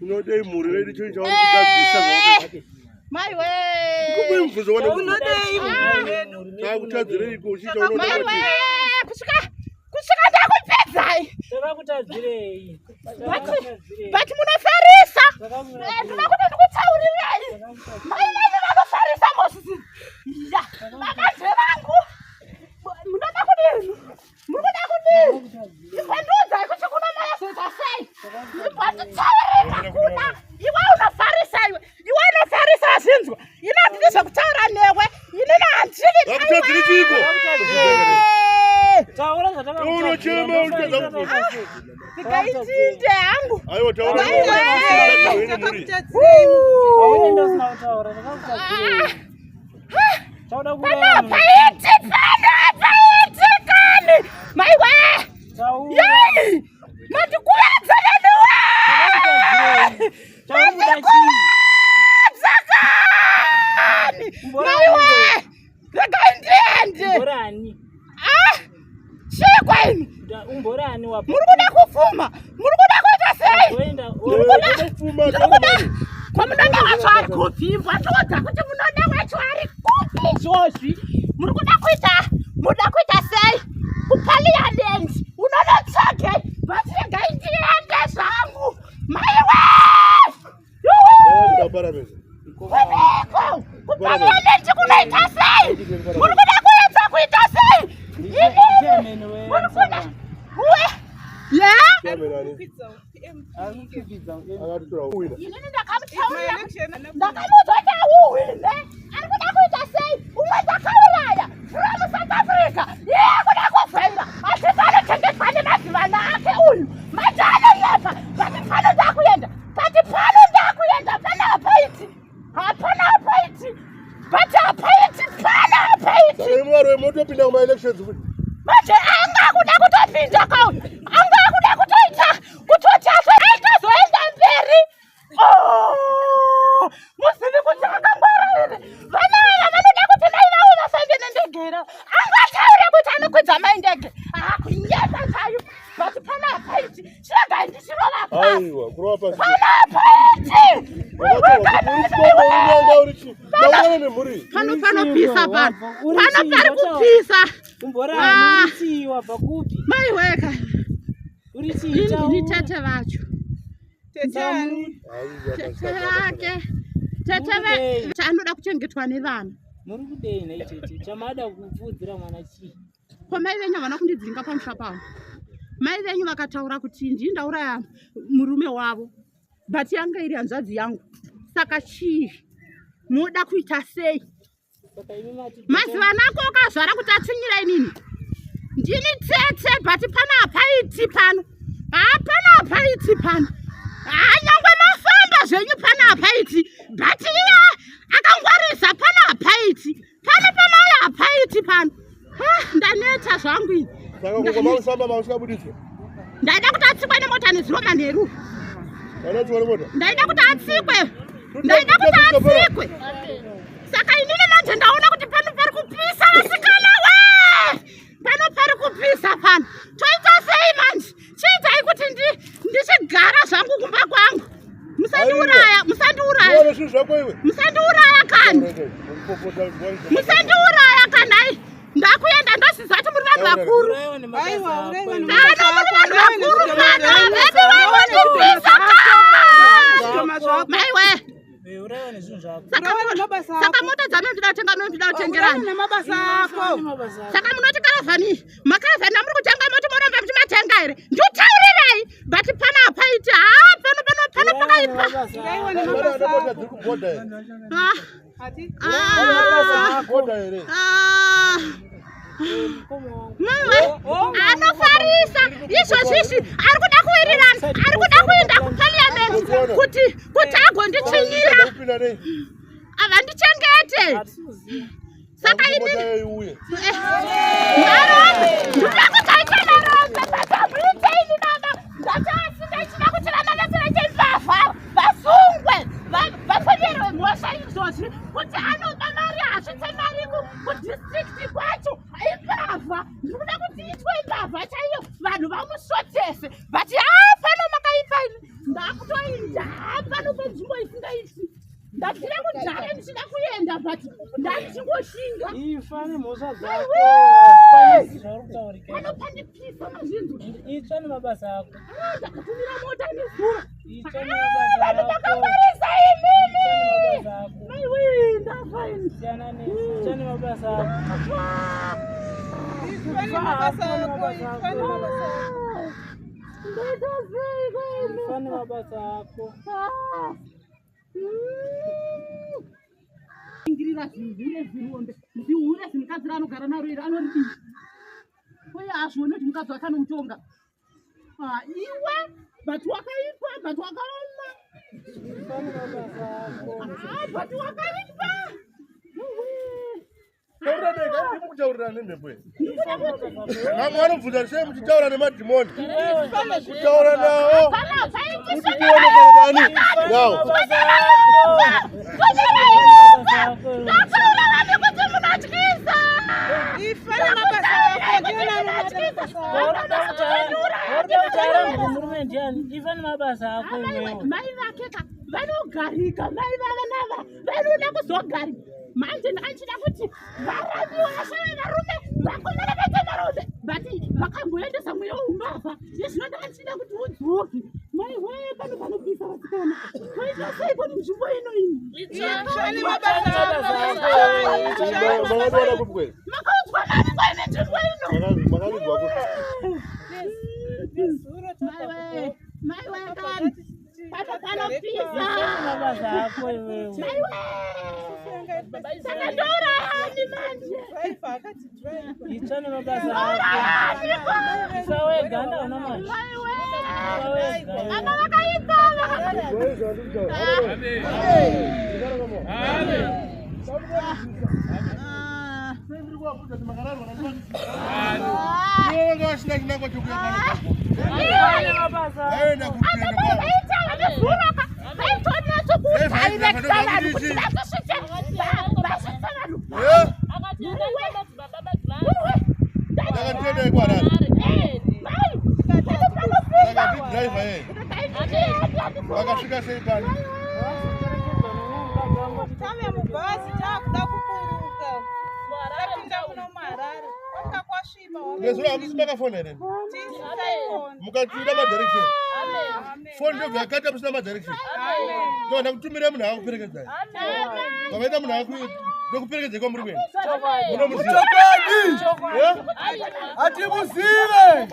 Unodei mhuri vedu chinhu chauri kugadzisa eh! Mai we. Kupe mubvunzo wana. Unodei mhuri vedu. Takutadzireiko uchiita unoda Mai we kusvika kusvika ndakupedzai. Takakutadzirei. But munofarisa. Eh, ndoda kuti ndikutaurirei. Mai venyu vanofarisa mosisi. Ya, vakadzi vangu. Munoda kudini? Muri kuda kudii? Imbondiudzai kuti kuno mayazoita sei? Imbonditaurira kuna iwe unofarisa iwe. Iwe unofarisa zvinzwa. Ini handidi zvekutaura newe. Inini handidi. Vakutadziri chiiko? Taura zvataka. Unochema uchitadza kubvunza. Ndikaitinde hangu. Aiwa taura. Auenda usina kutaura takakutadzirei. Pano paiti pano paiti kani maiwe yei mandikuvadza neniwe mandikuvadza kani maiwe regai ndiende ah chii kwaini muri kuda kupfuma muri kuda kuita sei muri kuda kwamunoda wacho ari kupi mbwatoudza kuti munoda wacho ari kupi izvozvi muri kuda kuita muda kuita sei kupaliament unonotsvage but regai ndiende zvangu maiwe Kuiko kupaliament kunoita sei muri kuda kuedza kuita sei inini muri kuda uwe ya inini ndakamutaurira ndakamuudza kuti auhwine ari kuda kuita sei umwe ndakauraya from south africa iye kuda kuvhaira asi panochengetwa nemadzivana ake uyu manje anonyepa but pano ndakuenda but pano ndakuenda pana hapaiti hapana hapaiti but hapaiti pano hapaiti motopinda kumaelections futi manje anga kuda kutopinda kauyu anga kuda kutoita kutoti aitozoenda mberi Oh, muzivi kuti akangwara here vana ava vanoda kuti mai vavo vafambe nendege here angataure kuti anokwidza mai ndege akunyeba chayo but pana hapaiti chiregai ndichirova pasi pana hapaiti pano panopisa pano pano pari kupisa ah. mai weka ndini tete vacho tete vake tete anoda kuchengetwa nevana muri kudei nhai tete chamada kupfuudzira mwana chii ko mai venyu havana kundidzinga pamusha pavo mai venyu vakataura kuti ndii ndauraya murume wavo but yanga iri hanzvadzi yangu saka chii moda kuita sei Mazivana ako akazvara kuti atsvinyira inini. Ndini tete but pano hapaiti pano. Hapana hapaiti pano. Nyangwe mafamba zvenyu pano hapaiti. But iye akangwarisa pano hapaiti. Pano pamai hapaiti pano. Ndaneta zvangu ini. Saka kungoma usamba mausingabudiswe. Ndaida kuti atsikwe nemota nezuro manheru. Ndaida kuti atsikwe. Ndaida kuti atsikwe. Saka inini manje ndaona kuti pano pari kupisa vasikana we. Pano pari kupisa pano. Toita sei manje? Chiitai kuti ndichigara zvangu kumba kwangu. Musandiuraya, musandiuraya. Musandiuraya kani. Musandiuraya kani. Ndakuenda ndosiza kuti muri vanhu vakuru. Aiwa, uraiwa Kana muri vanhu vakuru pano, vedu vaingondipisa Zvishoma zvako. Maiwe. Uraiwa nezvinhu zvako. Uraiwa nemabasa Saka ako. mota dzamuri kuda kutenga muri kuda kutengerani. Uraiwa nemabasa ako. Saka munoti karavhani, makaravhani amuri kutenga moti moramba muchimatenga here? Nditaurirai, but pano hapaiti. Haa, pano pano pano pakaipa. Uraiwa nemabasa ako. Ah, Ati? ah, ah. Maiwe, anofarisa izvozvizvi ari kuda kuwirirana, ari kuda kuenda kuparliament kuti agondichinyira, avandichengete. Saka inini Marombe, ndinoda kuti aite marombe, but hamuite ini baba. Ndati asi ndachida kuti vana vese vaite mbavha, vasungwe, vapomerwe mhosva izvozvi kuti anoba mari, hasvitse mari kudistrict kwacho, imbavha. Ndikuda kuti itwe mbavha chaiyo, vanhu vamusvotese. But haa, pano makaipa ini. Ndakutoinda, haa, pano penzvimbo isingaiti. Ndabvira kudhara ndichida kuenda, but ndandicingoshinga. Ifa nemhosva dzako. Aiwe! Hapana zvauri kutaurika. Pano pandipisa mazvinzwa. Itsva nemabasa ako. Ah, ndakatumira mota nezuro. Itsva Ah, nemabasa vanhu ako. makangwarisa imimi. Itsva nemabasa ako. Maiwe, ndafa ini. Siyana itsva nemabasa ako. Itsva nemabasa ako. Itsva nemabasa ako. Ndaita sei kwene? Ifa nemabasa ako. Ah. Ingirira zvihure zvirombe, zvihure zimukadzi raanogara naro iri anoridii? Uye hazvioni kuti mukadzi wake anomutonga. Ah, iwe, but wakaipa, but wakaoma. Ifa nemabasa ako. Ah, but wakaipa. Kutaurirana nemhepo iyi. Vamwe vanobvunza sei muchitaura nemadhimoni? Kutaura nawo Pana paiti kuti tione kana dani nawo. Mabasa ako. Ndataura vanhu kuti munotyisa. Ifa nemabasa ako. Ndiona nemabasa ako. Waruda kuti arambwe murume ndiani? Ifa nemabasa ako iwewe. Mai vake ka vanogarika, mai vavanava vanoda kuzogarika. Manje ndachida kuti varambiwe vashaye varume, vakomana vaite varume, but vakamboendesa mweya weumbavha. Izvino ndachida kuti udzoke. Mai we, pano panopisa vasikana. Toita sei kuni nzvimbo ino iyi? Itsva nemabasa ako. Makatoona kupi kwenu? Makaudzwa nani kwaine nzvimbo ino? Makavigwa kupi? Maiwe, maiwe kani, pano panopisa. Mabasa ako iwewe. Maiwe, saka ndourayani manje? Driver akati driver. Itsva nemabasa ako. Ndourayani ko? Ifa wega ndaona manje. Maiwe, Ifa wega. baba vakaipa. Ivo vanga vasina chinangwa chokuya pano. Ifa nemabasa ako. Vaenda kupinda kwavo. Eh? Saka tiendei kuHarare. Saka ndidhiraivha yeye. Vakasvika sei pano? Tave mubhazi taakuda kuburuka. Tapinda muno muHarare. Kwanga kwasviba. Nezuro hamusi makafona here? Tisi taifona. Mukatura madirection. Amen. Foni ndobva yakata musina madirection. Amen. Ndovada kutumira munhu akuperekedzai. Vavaita munhu ndokuperekedzai kwamuri kuenda. Munomuziva. Chokwadi! Eh? Hatimuzive!